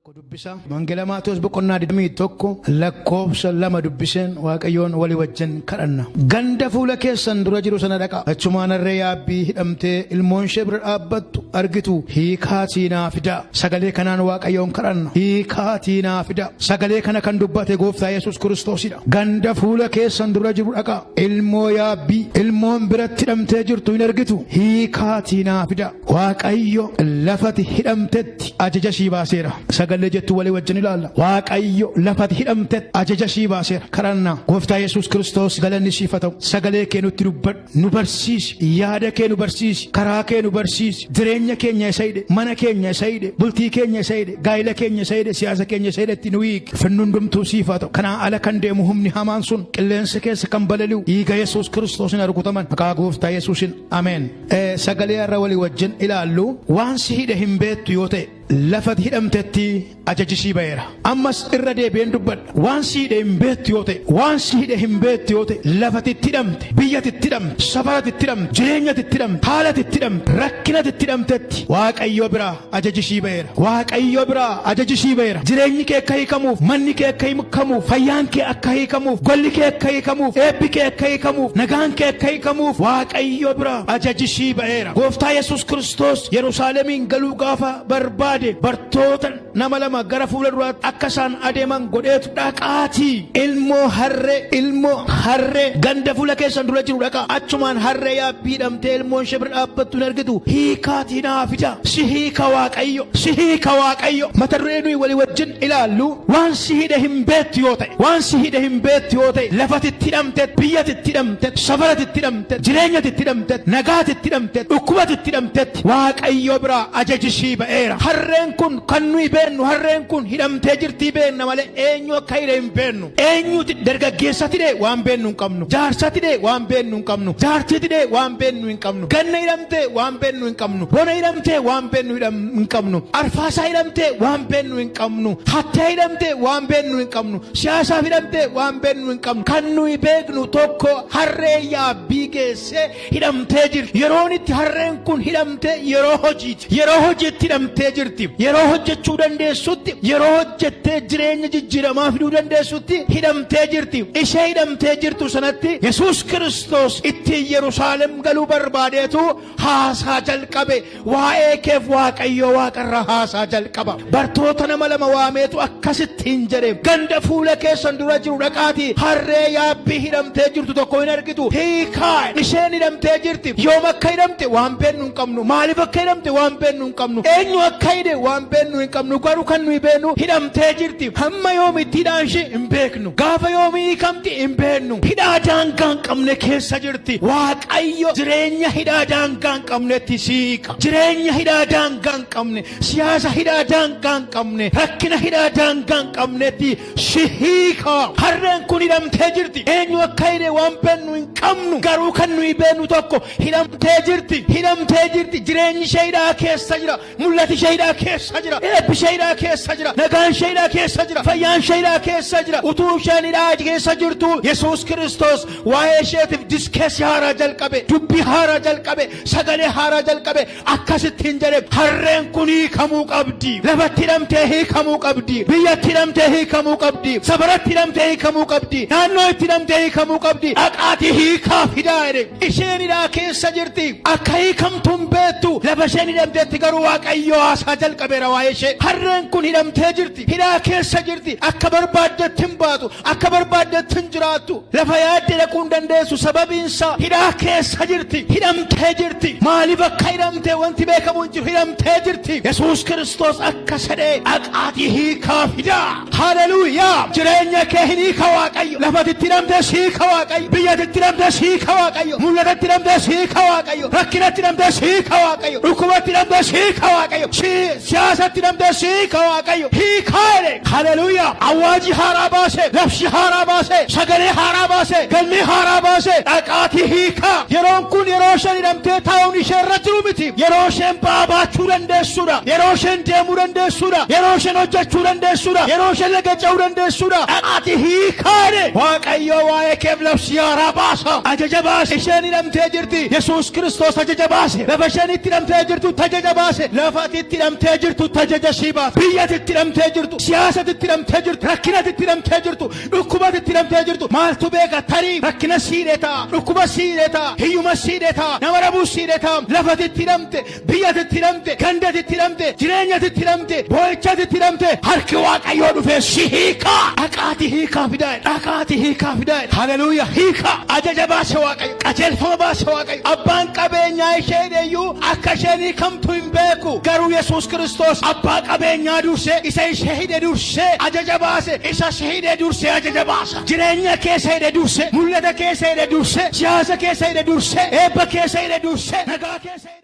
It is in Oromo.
Dubbisa Wangeela Maatewos boqonnaa 21 lakkoofsa 2 dubbiseen Waaqayyoon walii wajjin kadhanna. Ganda fuula keessan dura jiru sana dhaqa. Achumaan harree yaabbii hidhamtee ilmoon ishee bira dhaabbattu argitu hiikaatii naa fidaa. Sagalee kanaan Waaqayyoon kadhanna. Hiikaatii naa fidaa. Sagalee kana kan dubbate Gooftaa Yesuus Kiristoosidha. Ganda fuula keessan dura jiru dhaqa. Ilmoo yaabbii ilmoon biratti hidhamtee jirtu hin argitu hiikaatii naa fidaa. Waaqayyo lafati hidhamtetti ajaja sii baaseera. Sagalee jettu walii wajjin ilaalla. Waaqayyo lafati hidhamtetti ajaja sii baaseera. Kadhannaa. Gooftaa Yesuus Kiristoos galanni siif haa ta'u. Sagalee kee nutti dubbadhu. Nu barsiisi. Yaada kee nu barsiisi. Karaa kee nu barsiisi. Jireenya keenya isa hidhe. Mana keenya isa hidhe. Bultii keenya isa hidhe. Gaa'ila keenya isa hidhe. Siyaasa keenya isa hidhetti nu hiiki. Finni hundumtuu siif haa ta'u. Kanaa ala kan deemu humni hamaan sun qilleensa keessa kan balali'u dhiiga Yesuus Kiristoosiin rukutaman. Maqaa Gooftaa Yesuusin. Ameen. Sagalee har'a walii wajjin ilaallu waan si hidhe hin beektu yoo ta'e lafa hidhamtetti ajaji sii ba'eera. Ammas irra deebi'een dubbadha. Waan si hidhe hin beektu yoo ta'e, waan si hidhe hin beektu yoo ta'e, lafa itti hidhamte, biyya itti hidhamte, safara itti hidhamte, jireenya itti hidhamte, haala itti hidhamte, rakkina itti hidhamtetti Waaqayyo biraa ajaji sii ba'eera. Waaqayyo biraa ajaji sii ba'eera. Jireenyi kee akka hiikamuuf, manni kee akka hiikamuuf, fayyaan kee akka hiikamuuf, golli kee akka hiikamuuf, eebbi kee akka hiikamuuf, nagaan kee akka hiikamuuf Waaqayyo biraa ajaji sii ba'eera. Gooftaa Yesuus Kiristoos Yerusaalemiin galuu gaafa barbaade bartoota nama lama gara fuula duraatti akka isaan adeeman godheetu dhaqaatii ilmoo harree ilmoo harree ganda fuula keessan dura jiru dhaqaa achumaan harree yaabbii hidhamtee ilmoon ishee bira dhaabbattu hin argitu hiikaatii naa fida si hiika Waaqayyo si hiika Waaqayyo. Mata duree nuyi walii wajjin ilaallu waan si hidhe hin beektu yoo ta'e waan si hidhe hin beektu yoo ta'e lafati itti hidhamte biyyati itti hidhamte safarati itti hidhamte jireenyati itti hidhamte nagaati itti hidhamte dhukkubati itti hidhamtetti Waaqayyo biraa ajaji sii ba'eera. Harreen kun kan nuyi beennu harreen kun hidhamtee jirtii beenna malee eenyu akka hidhe hin beennu. Eenyuti dargaggeessati hidhe waan beennu hin qabnu. Jaarsati hidhe waan beennu hin qabnu. Jaartiiti hidhe waan beennu hin qabnu. Ganna hidhamte waan beennu hin qabnu. Bona hidhamte waan beennu hin qabnu. Arfaasaa hidhamte waan beennu hin qabnu. Hattee hidhamte waan beennu hin qabnu. Siyaasaaf hidhamte waan beennu hin qabnu. Kan nuyi beeknu tokko harree yaabbii geessee hidhamtee jirti. Yeroon itti harreen kun hidhamte yeroo hojiiti. Yeroo hojiitti hidhamtee jirti. Yeroo hojjechuu dandeessutti, yeroo hojjettee jireenya jijjiiramaa fiduu dandeessutti hidhamtee jirti. Ishee hidhamtee jirtu sanatti Yesuus Kiristoos ittiin Yerusaalem galuu barbaadeetu haasaa jalqabe. Waa'ee keef Waaqayyo waaqarra haasaa jalqaba. Bartoota nama lama waameetu akkasittiin jedhe. Ganda fuula keessan dura jiru dhaqaatii harree yaabbii hidhamtee jirtu tokko hin argitu. Hiikaa isheen hidhamtee jirti. Yoom akka hidhamte waan beennu hin qabnu. Maaliif akka hidhamte waan beennu hin qabnu. Eenyu akka hidhe waan beennu hin qabnu. Garuu kan nuyi beennu hidhamtee jirti. Hamma yoomitti hidhaan ishee hin beeknu. Gaafa yoomii hiikamti hin beennu. Hidhaa daangaa hin qabne keessa jirti. Waaqayyo jireenya hidhaa daangaa hin qabnetti si hiika. Jireenya hidhaa daangaa hin qabne, siyaasa hidhaa daangaa hin qabne, rakkina hidhaa daangaa hin qabnetti si hiika. Harreen kun hidhamtee jirti. Eenyu akka hidhe waan beennu hin qabnu. Garuu kan nuyi beennu tokko hidhamtee jirti. Hidhamtee jirti. Jireenyi ishee hidhaa keessa jira. Mul'ati ishee hidhaa keessa jira. Eebbi ishee hidhaa keessa jira. Nagaan ishee hidhaa keessa jira. Fayyaan ishee hidhaa keessa jira. Utuu isheen hidhaa keessa jirtu Yesuus Kiristoos waa'ee isheetiif diskeessi haaraa jalqabe. Dubbii haaraa jalqabe. Sagalee haaraa jalqabe. Akkasittiin jedhe harreen kun hiikamuu qabdi. Lafatti hidhamtee hiikamuu qabdi. Biyyatti hidhamtee hiikamuu qabdi. Safaratti hidhamtee hiikamuu qabdi. Naannoo itti hidhamtee hiikamuu qabdi. Dhaqaatii hiikaa fidaa jedhe. Isheen hidhaa keessa jirti. Akka hiikamtu hin beektu. Lafa isheen hidhamtetti garuu Waaqayyo haasaa jalqabeera waa'ee ishee. Harreen kun hidhamtee jirti. Hidhaa keessa jirti. Akka barbaaddetti hin baatu. Akka barbaaddetti hin jiraattu. Lafa yaadde dhaquu hin dandeessu. Sababiin isaa hidhaa keessa jirti. Hidhamtee jirti. Maaliif akka hidhamte wanti beekamu hin jiru. Hidhamtee jirti. Yesuus Kiristoos akka sedhee dhaqaatii hiikaa fidaa. Haleluuyaa! Jireenya kee hin hiika Waaqayyo. Lafa itti hidhamtes hiika Waaqayyo. Biyya itti hidhamtes hiika Waaqayyo. Mul'ata itti hidhamtes hiika Waaqayyo. Rakkina itti hidhamtes hiika Waaqayyo. Dhukkuba itti hidhamtes hiika Waaqayyo. Siyaasa itti hidhamtes hiika Waaqayyo. Hiikaa jedhe. Haleluuyaa! Awwaajii haaraa baase, labsii haaraa baase, sagalee haaraa baase, galmee haaraa baase, dhaqaatii hiikaa. Yeroon kun yeroo isheen hidhamtee taa'uun ishee irra jiru miti. Yeroo isheen ba'aa baachuu dandeessuudha. Yeroo isheen deemuu dandeessuudha. Yeroo isheen hojjechuu dandeessuudha. Yeroo isheen laga ce'uu dandeessuudha. Dhaqaatii hiikaa jedhe. Waaqayyo waa'ee keef labsii haaraa baasa. Ajaja baase. Isheen hidhamtee jirti. Yesuus Kiristoos ajaja baase. Lafa isheen itti hidhamtee jirtu ajaja baase. Lafa ati itti hidhamtee hidhamtee jirtu ajaja sii baasa. Biyya ati itti hidhamtee jirtu, siyaasa ati itti hidhamtee jirtu, rakkina ati itti hidhamtee jirtu, dhukkuba ati itti hidhamtee jirtu, maaltu beeka? Tarii rakkina siidhee ta'a, dhukkuba siidhee ta'a, hiyyuma siidhee ta'a, nama dhabuu siidhee ta'a. Lafa ati itti hidhamte, biyya ati itti hidhamte, ganda ati itti hidhamte, jireenya ati itti hidhamte, boo'icha ati itti hidhamte, harki Waaqayyoo dhufee si hiikaa. Dhaqaati hiikaa fidaa, dhaqaati hiikaa fidaa. Haleluuya! Hiikaa! Ajaja baase Waaqayyo, qajeelfama baase Waaqayyo. Abbaan qabeenyaa ishee hidheyyuu akka isheen hiikamtu hin beeku. Garuu Yesuus Kiristoos abbaa qabeenyaa dursee, isa ishee hidhe dursee ajaja baase. Isa si hidhe dursee ajaja baasa. Jireenya keessa hidhe dursee, mul'ata keessa hidhe dursee, siyaasa keessa hidhe dursee, eebba keessa hidhe dursee, nagaa keessa hidhe.